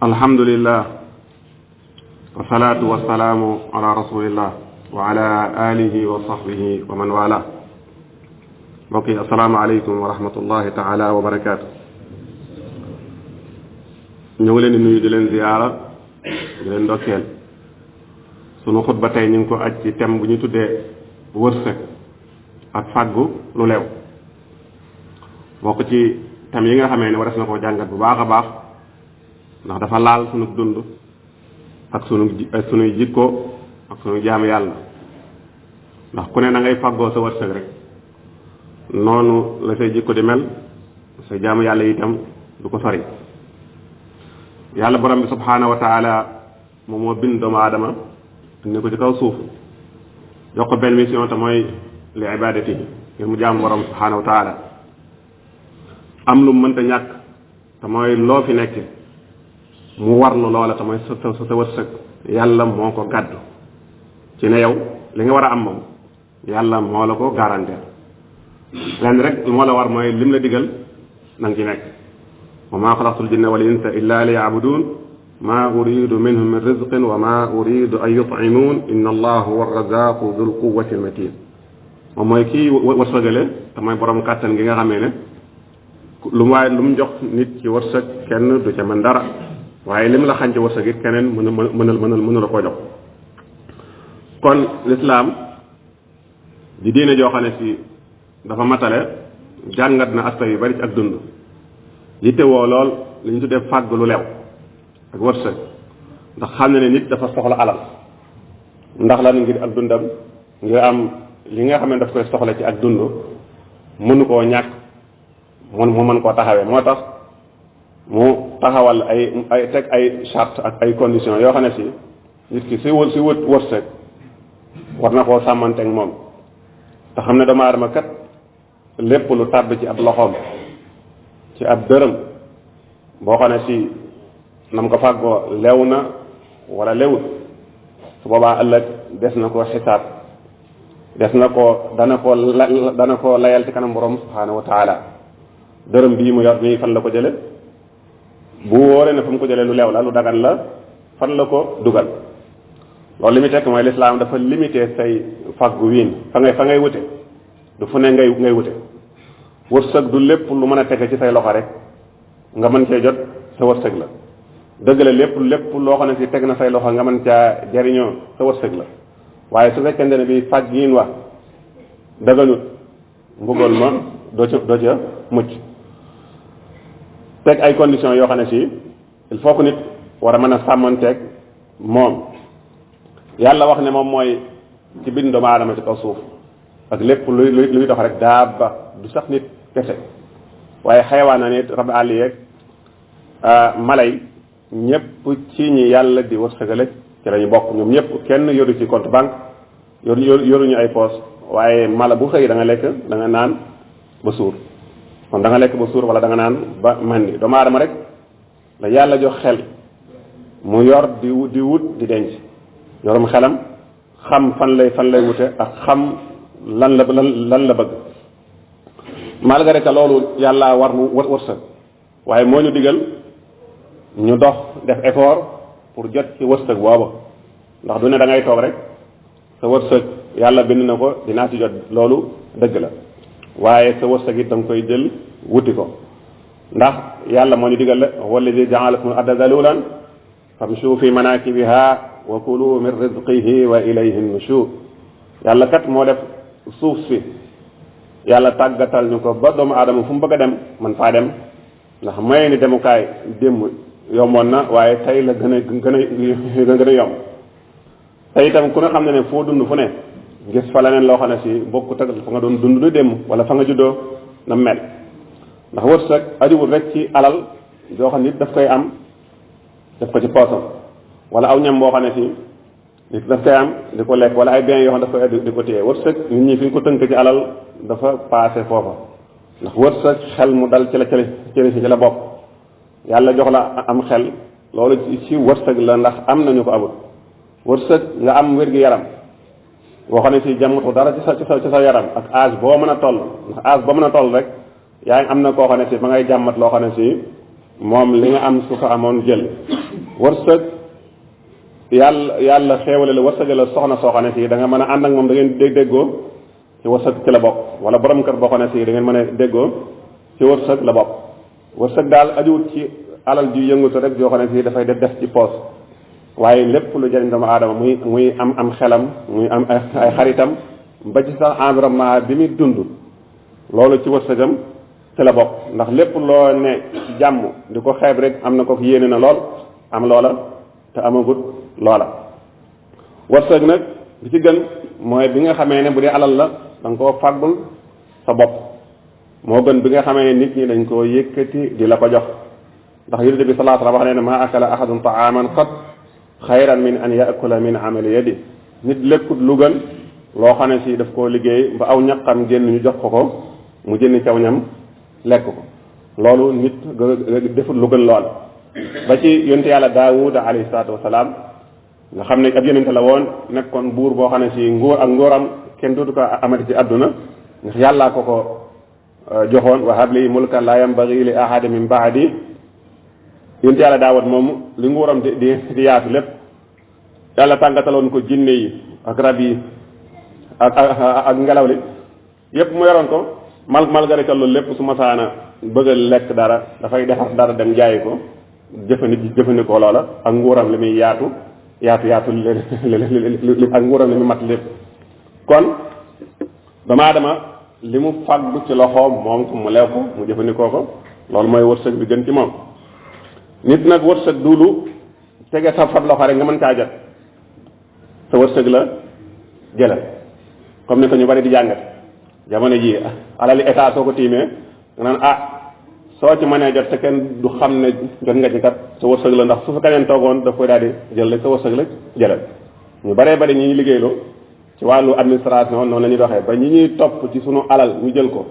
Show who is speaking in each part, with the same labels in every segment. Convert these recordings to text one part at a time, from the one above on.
Speaker 1: alhamdulillah wasalaatu wasalaamu ala rasulillah wa ala alihi wa sahbihi wa man wala. mbokk yi assalaamu aleykum wa rahmatullahi taala wa barakaatu. ñu ngi leen di nuyu di leen ziyaara di leen ndokkeel. sunu xutba tey ñu ngi ko aj ci thème bu ñu tuddee wërsëg ak fàggu lu leew. bokk ci thème yi nga xamee ne waras na koo jàngat bu baax a baax ndax dafa laal sunu dund ak sunuy jikko ak sunu jaamu yàlla. ndax ku ne na ngay fàggoo sa wërsëg rek noonu la say jikko di mel, sa jaamu yàlla itam du ko sori. yàlla borom bi subhaanahu wa taala moom moo bind doomu aadama ne ko ci kaw suuf jox ko benn mission te mooy li ibadati ngir mu jaamu borom subhaanahu wa taala. am lu mënta ñàkk te mooy loo fi nekk mu warlu loola te mooy sa wërsëg yàlla moo ko gàddu ci ne yow li nga war a am moom yàlla moo la ko garantir. lenn rek moo la war mooy lim la digal na nga ci nekk. wa maa xalaqtul jinna wal insa illa liya'budun ma uridu minhum min rizqin wa ma uridu an yut'imun inna allaha huwa ar-razzaqu dhul quwwati al-matin. moom mooy kii wërsëgale te mooy borom kàttan gi nga xamee ne lu mu jox nit ci wërsëg kenn du ca mën dara, waaye lim la xañ ci wërsëg it keneen mënu la koo jox. kon lislaam di diine joo xam ne si dafa matale jàngat na aspect yu bari ci ak dund. yittewoo lool li ñu tuddee fàgg lu leew ak wërsëg ndax xam ne nit dafa soxla alal. ndax lan ngir ak dundam nga am li nga xam ne daf koy soxla ci ak dund mënu koo ñàkk mu mën koo taxawee. moo tax mu taxawal ay teg ay charte ak ay conditions yoo xam ne si nit ki si wët wërsëg war na koo sàmmanteeg moom te xam ne doomu aadama kat lépp lu tàbb ci ab loxoom ci ab dërëm boo xam ne si nam ko fàggoo lew na wala lewut su boobaa ëllëg des na ko xisaab, des na ko dana ko layal ci kanam borom subhaanahu wa taala. dërëm bii mu yor nii fan la ko jële, bu wóoree ne fa mu ko jëlee lu leew la lu dagan la, fan la ko dugal. loolu li muy tekk mooy lislaam dafa limité say fàggu wiin fa ngay wute du fu ne ngay wute. wërsëg du lépp lu mën a tege ci say loxo rek nga mën cee jot sa wërsëg la. dëgg la lépp loo xam ne si teg na say loxo nga mën caa jariñoo sa wërsëg la, waaye su fekkente ne bi fàgg yiin wa daganut mbugal ma doo ca mucc. teg ay conditions yoo xam ne si il faut que nit war a mën a sàmmanteeg moom. yàlla wax ne moom mooy ci bind doomu aadama ci kaw suuf ak lépp luy dox rek daaba du sax nit kese, waaye xayawaan na nit rab àll yeeg mala yi ñëpp ci ñi yàlla di wërsëgale ci lañu bokk. ñoom ñëpp kenn yoru ci compte banque yoruñu ay poos, waaye mala bu xëy da nga lekk da nga naan ba suur. kon da nga lekk ba suur wala da nga naan ba màndi. doomu aadama rek la yàlla jox xel mu yor di wut di denc, yorum xelam xam fan lay wute ak xam lan la bëgg. malgré que loolu yàlla war mu wërsëg, waaye moo ñu digal ñu dox def effort pour jot ci wërsëg boobu. ndax du ne da ngay toog rek sa wërsëg yàlla bind na ko dinaa ci jot, loolu dëgg la, waaye sa wërsëg it da nga koy jël wuti ko. ndax yàlla moo ñu digal la huwa alladi ja'ala lakum al-arda zalulan famshu fi manakibiha wa kulu min rizqihi wa ilayhi nushur. yàlla kat moo def suuf si yàlla tàggatal ñu ko ba doomu aadama fu mu bëgg a dem man faa dem. ndax may ni demukaay démb yomboon na, waaye tey la gën a yomb. tey itam ku ne xam ne foo dund fu ne gis fa leneen loo xam ne si bokkut ak fa nga doon dund du démb wala fa nga juddoo na mel. ndax wërsëg ajuwul rek ci alal yoo xam nit daf koy am def ko ci poosam, wala aw ñam boo xam ne si nit daf koy am di ko lekk, wala ay biens yoo xam daf koy di ko téye. wërsëg nit ñi fi ñu ko tënk ci alal dafa paase foofa. ndax wërsëg xel mu dal ci la bopp. yàlla jox la am xel loolu ci wërsëg la, ndax am nañu ko amul. wërsëg nga am wér-gi-yaram boo xam ne si jàmmatu dara ci sa yaram ak âge boo mën a toll. ndax âge boo mën a toll rek yaa ngi am na koo xam ne si ba ngay jàmmat loo xam ne si moom li nga am su ko amoon jël wërsëg yàlla xéewale la wërsëg la soxna soo xam ne si da nga mën a ànd ak moom da ngeen déggoo ci wërsëg ci la bokk wala borom kër boo xam ne si da ngeen mën a déggoo ci wërsëg la bokk wërsëg daal ajuwut ci alal ji yëngutu rek yoo xam ne si dafay def ci poos waaye lépp lu jëriñ doomu aadama muy am xelam muy am ay xaritam ba ci sax environnement bi muy dund loolu ci wërsëgam ci la bokk ndax lépp loo ne ci jàmm di ko xeeb rek am na ko yéene na lool am loola te amagut loola wërsëg nag bi ci gën mooy bi nga xamee ne bu dee alal la da nga koo fàggul sa bopp moo gën bi nga xamee ne nit ñi dañ koo yëkkati di la ko jox ndax yonent bi sallallahu alayhi wa sallam wax ne ma akala ahadun taaman qat xayran min an yaakula min amali yadi nit lekkut lu gën loo xam ne si daf koo liggéey ba aw ñaqam génn ñu jox ko mu jënd caw ñam lekk ko loolu nit defut lu gën lool ba ci yonent yàlla daawuda alayhi salaatu wasalaam nga xam ne ab yonent la woon nekkoon buur boo xam ne si nguur ak nguuram kenn dootu ko amati ci àdduna ndax yàllaa ko joxoon wa habli mulkan la yambagi li ahadi min baadi yonent yàlla daawud moomu li nguuram di yaatu lépp yàlla tàngataloon ko jinne yi ak rab yi ak ngelaw li yépp mu yoroon ko malgré que loolu lépp su masaana bëgg a lekk dara dafay defar dara dem jaayi ko jëfandikoo loola ak nguuram li muy yaatu ak nguuram li muy mat lépp kon doomu aadama li mu fàggu ci loxoom moom ko mu leew ko mu jëfandikoo ko loolu mooy wërsëg bi gën ci moom nit nag wërsëg duulu tege sa fat loxo rek nga mën kaa jot sa wërsëg la jëlal comme ni ko ñu bari di jàngat jamono ji alali état soo ko tiimee nga naan soo ci mënee jot te kenn du xam ne jot nga ci kat sa wërsëg la ndax su fa keneen toogoon daf koy daal di jël rek sa wërsëg la jëlal ñu baree bari ñi ñuy liggéeyloo ci wàllu administration noonu la ñuy doxee ba ñi ñuy topp ci sunu alal ñu jël ko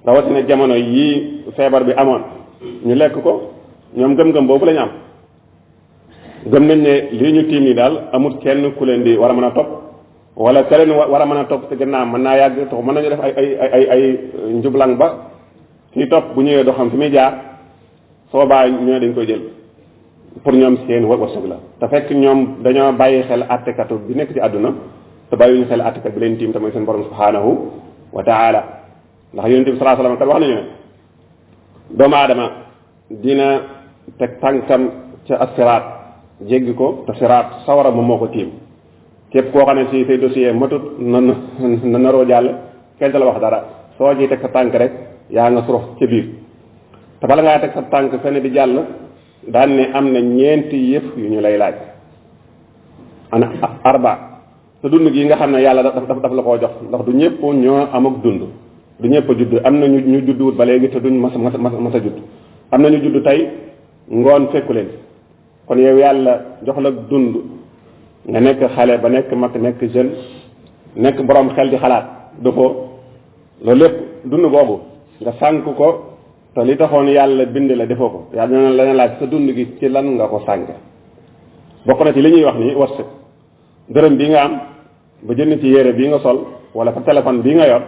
Speaker 1: rawatina jamono yii feebar bi amoon ñu lekk ko ñoom gëm-gëm boobu la ñu am gëm nañ ne lii ñu tiim nii daal amul kenn ku leen di war a mën a topp wala ka leen war a mën a topp te gannaaw mën naa yàgg tax mën nañu def ay njublang ba kii topp bu ñëwee doo xam fi muy jaar soo baa ñëwee dañ koy jël pour ñoom seen wërsëg la te fekk ñoom dañoo bàyyi xel attekatu bi nekk ci àdduna te bàyyi ñu xel attekat bi leen tiim te mooy seen borom subhanahu wa taala ndax yonente bi sallallahu alayhi wa sallam kat wax nañu ne doomu aadama dina teg tànkam ca asiraat jéggi ko te siraat sawara moom moo ko tiim képp koo xam ne si say dossier matut na naroo jàll kenn la wax dara soo ji teg sa tànk rek yaa nga surux ca biir te bala ngaa teg sa tànk fenn di jàll daan ne am na ñeenti yëf yu ñu lay laaj ana arba te dund gi nga xam ne yàlla daf la koo jox ndax du ñëpp ñoo am ak dund du ñëpp a judd am na ñu judduwut ba léegi te duñ mas a judd am na ñu judd tey ngoon fekku leen kon yow yàlla jox la dund nga nekk xale ba nekk mag nekk jeune nekk borom xel di xalaat dafoo loolu lépp dund boobu nga sànk ko te li taxoon yàlla bind la defoo ko yàlla la laaj sa dund gi ci lan nga ko sànk bokk na ci li ñuy wax ni wërsëg dërëm bi nga am ba jënd ci yére bii nga sol wala fa téléphone bii nga yor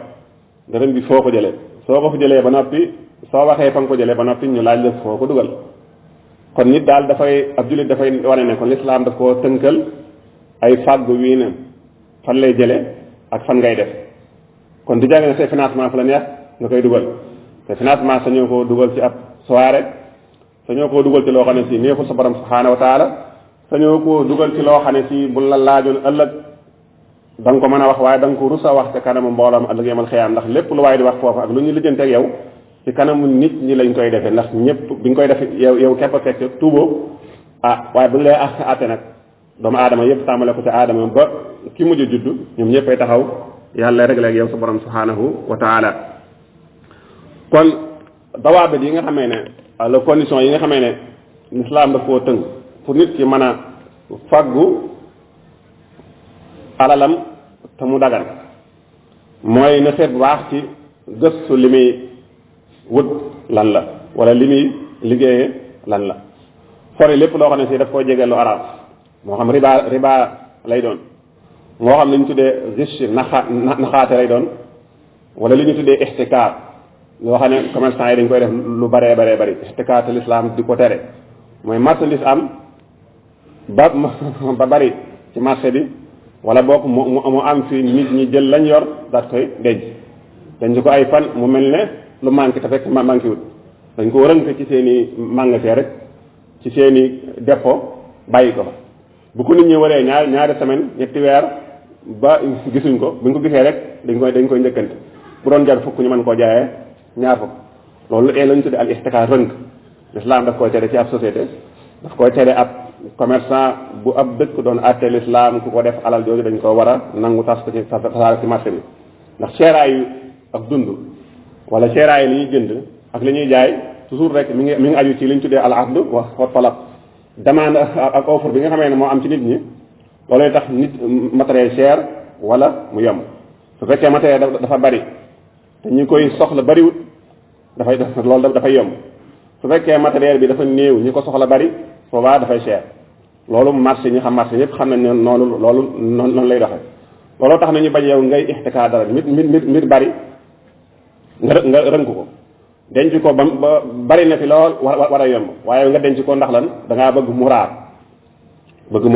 Speaker 1: dërëm bi foo ko jëlee soo ko fa jëlee ba noppi soo waxee fa nga ko jëlee ba noppi ñu laaj la foo ko dugal kon nit daal dafay ab jullit dafay wane ne kon lislaam daf koo tënkal ay fàggu wii ne fan lay jëlee ak fan ngay def kon du jàng ne say financement fa la neex nga koy dugal te financement sañoo koo dugal ci ab soirée sañoo koo dugal ci loo xam ne si neexul sa borom subhanahu wa taala sañoo koo dugal ci loo xam ne si bu la laajoon ëllëg da nga ko mën a wax waaye da nga ko rus a wax te kanamu mbooloom ëllëg yemal xiyaam ndax lépp lu waaye di wax foofu ak lu ñu lijjante ak yow ci kanamu nit ñi lañ koy defee ndax ñëpp bi nga koy def yow képp a fekk tuuboo waaye bu ñu lay àtte nag doomu aadama yëpp tàmbale ko ci aadama ba ki mujj judd ñoom ñëppay taxaw yàlla réglé ak yow sa borom subhanahu wa taala kon dawaabit yi nga xamee ne la condition yi nga xamee ne l'islam daf koo tënk pour nit ki mën a faggu alalam te mu dagan mooy na seet bu baax ci gëstu li muy wut lan la wala li muy liggéeye lan la fori lépp loo xam ne si daf koo jege lu araam moo xam riba lay doon moo xam li ñu tuddee riche naxaate lay doon wala li ñu tuddee ixtikaar loo xam ne commerçant yi dañ koy def lu baree bari ixtikaar te l'islam di ko tere mooy marchandise am ba bari ci marché bi wala bokk mu am fi nit ñi jël lañ yor daat koy denc ko ay fan mu mel ne lu manqué te fekk manqué wut dañ ko rënk ci seen i magasin rek ci seen i dépôt bàyyi ko fa bu ko nit ñi waree ñaari semaine ñetti weer ba gisuñ ko buñ ko gisee rek dañ koy njëkkante bu doon jar fukk ñu mën koo jaayee ñaar fukk loolu lañu tudde al ixtikaar rënk l'islam daf koy tere ci ab société daf koy tere ab commerçant bu ab dëkk doon àtte l'islam ku ko def alal jooju dañ ko war a nangu tas ko ci tasaare ci marché bi ndax seeraayu ak dund wala seeraayu li ñuy jënd ak li ñuy jaay toujours rek mi ngi aju ci li ñu tuddee al aqd wa talab demande ak offre bi nga xamee ne moo am ci nit ñi loolay tax nit matériel cher wala mu yomb su fekkee matériel dafa bari te ñi koy soxla bariwut loolu dafay yomb su fekkee matériel bi dafa néew ñi ko soxla bari boobaa dafay cher loolu marché ñi xam marché ñëpp xam nañ ne noonu lay doxee looloo tax nañu bañ yow ngay ixtikaar dara mbir bari nga rënk ko denc ko ba bari na fi lool war a yomb waaye nga denc ko ndax lan da ngaa bëgg mu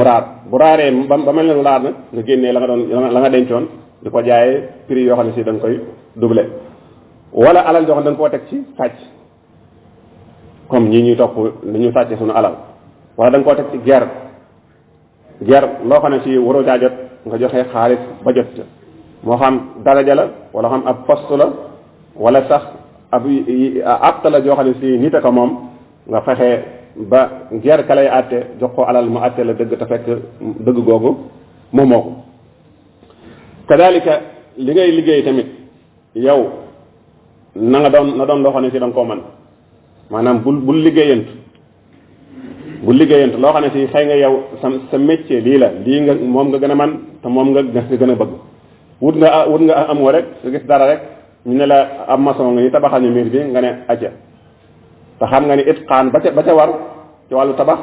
Speaker 1: raar bu raaree ba mel ne lu raar nag nga génnee la nga dencoon di ko jaayee prix yoo xam ne si da nga koy doubler wala alal joo xam ne da nga koo teg ci sàcc comme ñii ñuy topp ni ñu sàcce suñu alal wala da nga koo teg ci ger loo xam ne si waroo caa jot nga joxe xaalis ba jot moo xam daraja la wala xam ab poste la wala sax ab àtt la joo xam ne si nit a ko moom nga fexe ba ger ka lay àtte jox ko alal mu àtte la dëgg te fekk dëgg googu moomoo ko kadalika li ngay liggéey tamit yow na doon loo xam ne si da nga koo mën maanaam bul liggéeyantu loo xam ne si xëy nga yow sa métier lii nga moom nga gën a man te moom nga gën a bëgg wut nga amoo rek nga gis dara rek ñu ne la ab maçon nga ñu tabaxal ñu miir bi nga ne acca te xam nga ni itqaan ba ca war ci wàllu tabax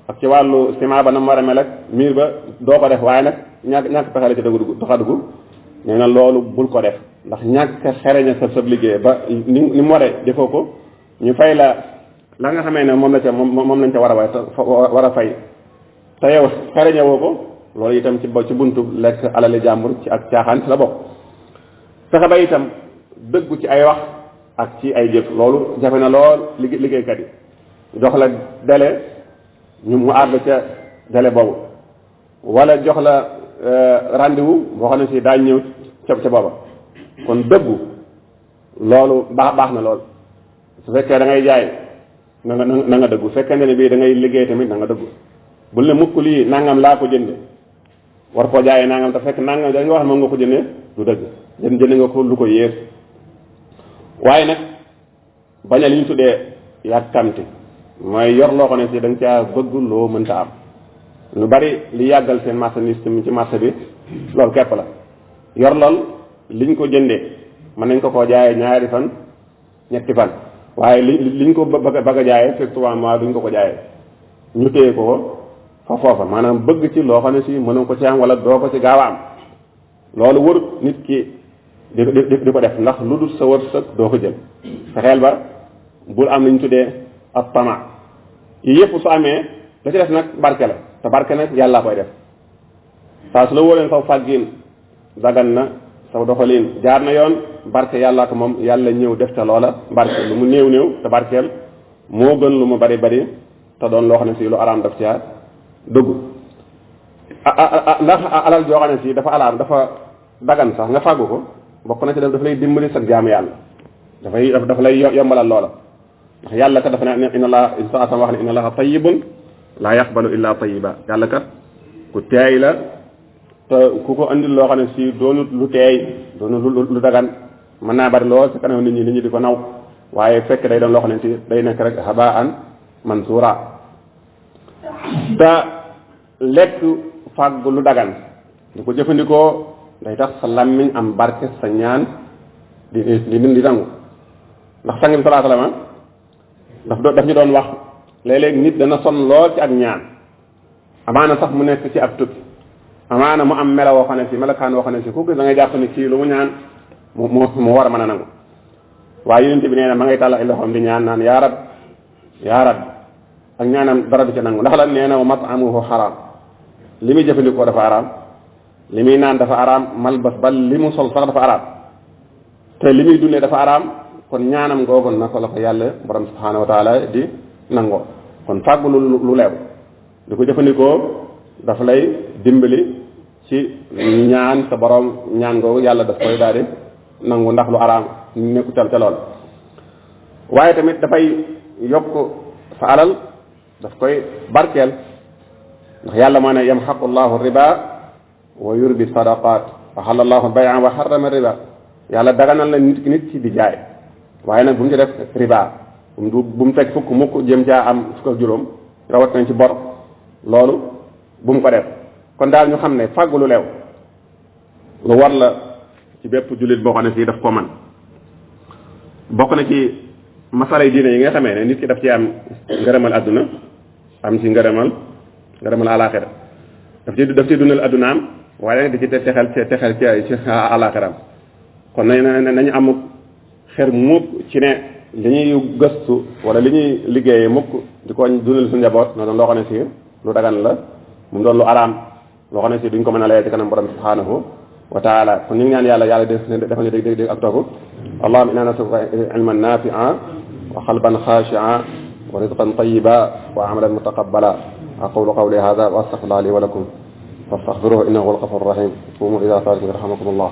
Speaker 1: ak ci wàllu ciment ba na mu war a mel ak miir ba doo ko def waaye nag ñàkk pexe la ci doxa dugg nee na loolu bul ko def ndax ñàkk xereña sa liggéey ba ni mu waree defoo ko ñu fay la nga xamee ne moom lañ ca war a fay te yow xereña woo ko loolu itam ci buntu lekk alali jàmbur ci ak caaxaan ci la bokk fexe ba itam dëggu ci ay wax ak ci ay jëf loolu jafe na lool liggéeykat yi jox la délai mu àgg ca délai boobu wala jox la rendez-vous boo xam ne si daa ñëw ca booba kon dëggu loolu baax na lool su fekkee da ngay jaay na nga dëggu su fekkee ne bii da ngay liggéey tamit na nga dëggu bul ne mukk lii nangam laa ko jënde war koo jaayee nangam te fekk nangam da nga wax moom nga ko jëndee du dëgg jënd nga ko lu ko yées waaye nag bañ a li ñu tuddee yàkkamti mooy yor loo xam ne si da nga caa bëgg loo mënta am lu bari li yàggal seen marchandise ci marché bi loolu képp la yor lool liñ ko jëndee mën nañ ko koo jaayee ñaari fan ñetti fan waaye liñ ko bëgg a jaayee fekk 3 mois duñ ko jaayee ñu téye ko fa foofa maanaam bëgg ci loo xam ne si mënoo ko ci am wala doo ko ci gaaw a am loolu warut nit ki di ko def ndax lu dul sa wërsëg doo ko jël fexeel ba bul am nañ tuddee ab tama yi yëpp su amee da ci def nag barke la te barke nag yàlla koy def saa su la wóoleen saw fàggin dagan na saw doxalin jaar na yoon barke yàllaa ko moom yàlla ñëw def ca loola barke lu mu néew te barkeel moo gën lu mu bari te doon loo xam ne si lu araam daf caa dugg ndax alal joo xam ne si dafa araam dafa dagan sax nga fàggu ko bokk na ci dafa lay dimbali sa jaam yàlla dafa lay yombalal loola ndax yàlla kat dafa ne inna allah insa wax ne inna allaha tayyibun laa yaqbalu illa tayyiba yàlla kat ku teey la te ku ko andil loo xam ne si doonut lu teey doonut lu dagan mën naa bari lool ci kanam nit ñi di ko naw waaye fekk day doon loo xam ne si day nekk rek habaan mansura te lekk fàggu lu dagan di ko jëfandikoo day tax sa làmmiñ am barke sa ñaan di nangu ndax sang bi sallallahu alayhi wasallam daf ñu doon wax léeg-léeg nit dana sonn lool ci ak ñaan amaana sax mu nekk ci ab tukki amaana mu am mela woo xam ne si melakaan woo xam ne si ku gis da ngay jàpp ne kii lu mu ñaan mu war a mën a nangu waaye yonent bi nee na ma ngay tàll ay loxoom di ñaan naan yaa rab ak ñaanam dara du ca nangu ndax la nee na wa mat'amuhu xaraam li muy jëfandikoo dafa araam li muy naan dafa araam malbas bal li mu sol sax dafa araam te li muy dundee dafa araam kon ñaanam googu naka la ko yàlla borom subhanahu wa taala di nangoo kon fàggu lu leew di ko jëfandikoo dafa lay dimbali ci ñaan sa borom ñaan googu yàlla daf koy daal di nangu ndax lu araam nekku cal ca lool waaye tamit dafay yokk sa alal daf koy barkeel ndax yàlla moo ne yamxaqu llahu riba wa yurbi sadaqat wa xala llahu bay'a wa harrama riba yàlla daganal la nit ci di jaay waaye nag bu mu ci def riba bu mu teg fukk mukk jëm caa am fukk ak juróom rawat nañ ci bor loolu bu mu ko def kon daal ñu xam ne fàggu lu leew lu war la ci bépp jullit boo xam ne fii daf ko man bokk na ci masala yi diine yi nga xamee ne nit ki daf ci am ngërëmal adduna am ci ngërëmal alaxira daf ci dundal addunaam waaye di ci texel ci alaxiram kon nañu am xer mukk ci ne li ñuy gëstu wala li ñuy liggéeyee mukk di ko dundal suñu njaboot na doon loo xam ne si lu dagan la mu doon lu araam loo xam ne si duñ ko mën a layee ci kanam borom subhanahu wa taala kon ñu ngi ñaan yàlla defal ñu dégg ak topp allahumma inna nas'aluka ilman nafi'a wa qalban khashi'a wa rizqan tayyiba wa amalan mutaqabbala aqulu qawli hadha wa astaghfirullaha li wa lakum fastaghfiruhu innahu huwal ghafurur rahim qumu ila salatikum yarhamukumullah